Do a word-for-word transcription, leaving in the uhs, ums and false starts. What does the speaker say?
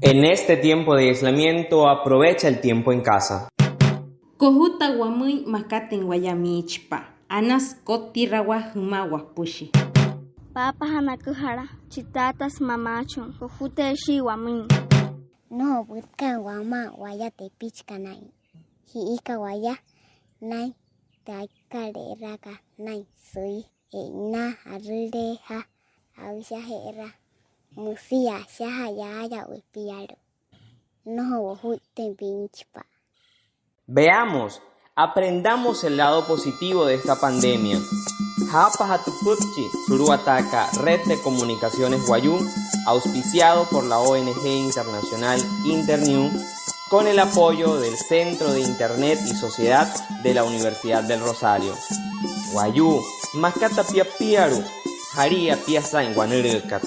En este tiempo de aislamiento, aprovecha el tiempo en casa. Kojuta wamüin makatüin waya miichipa'a. Anasü kotirawaa jümaa wapüshi. Paapajana aküjala, chi taatasü mamaachon, kojuteeshii wamüin. Nnojo pütkat wamaa waya tepichikanain. Ji'ika waya naa'in tü aikare'erakat naa'in süi, e'inaa arüleejaa, aushaje'eraa, müsia ashajaa yaaya wepialu'u. Nnojo wojuittüin piichipa'a. Veamos, aprendamos el lado positivo de esta pandemia. Jaapajatü pütchi suluwataakat Red de Comunicaciones Wayuu, auspiciado por la O N G internacional Internews, con el apoyo del Centro de Internet y Sociedad de la Universidad del Rosario. Wayuu, makata pia pialu'u, jalia pia saa'in wanülüükat.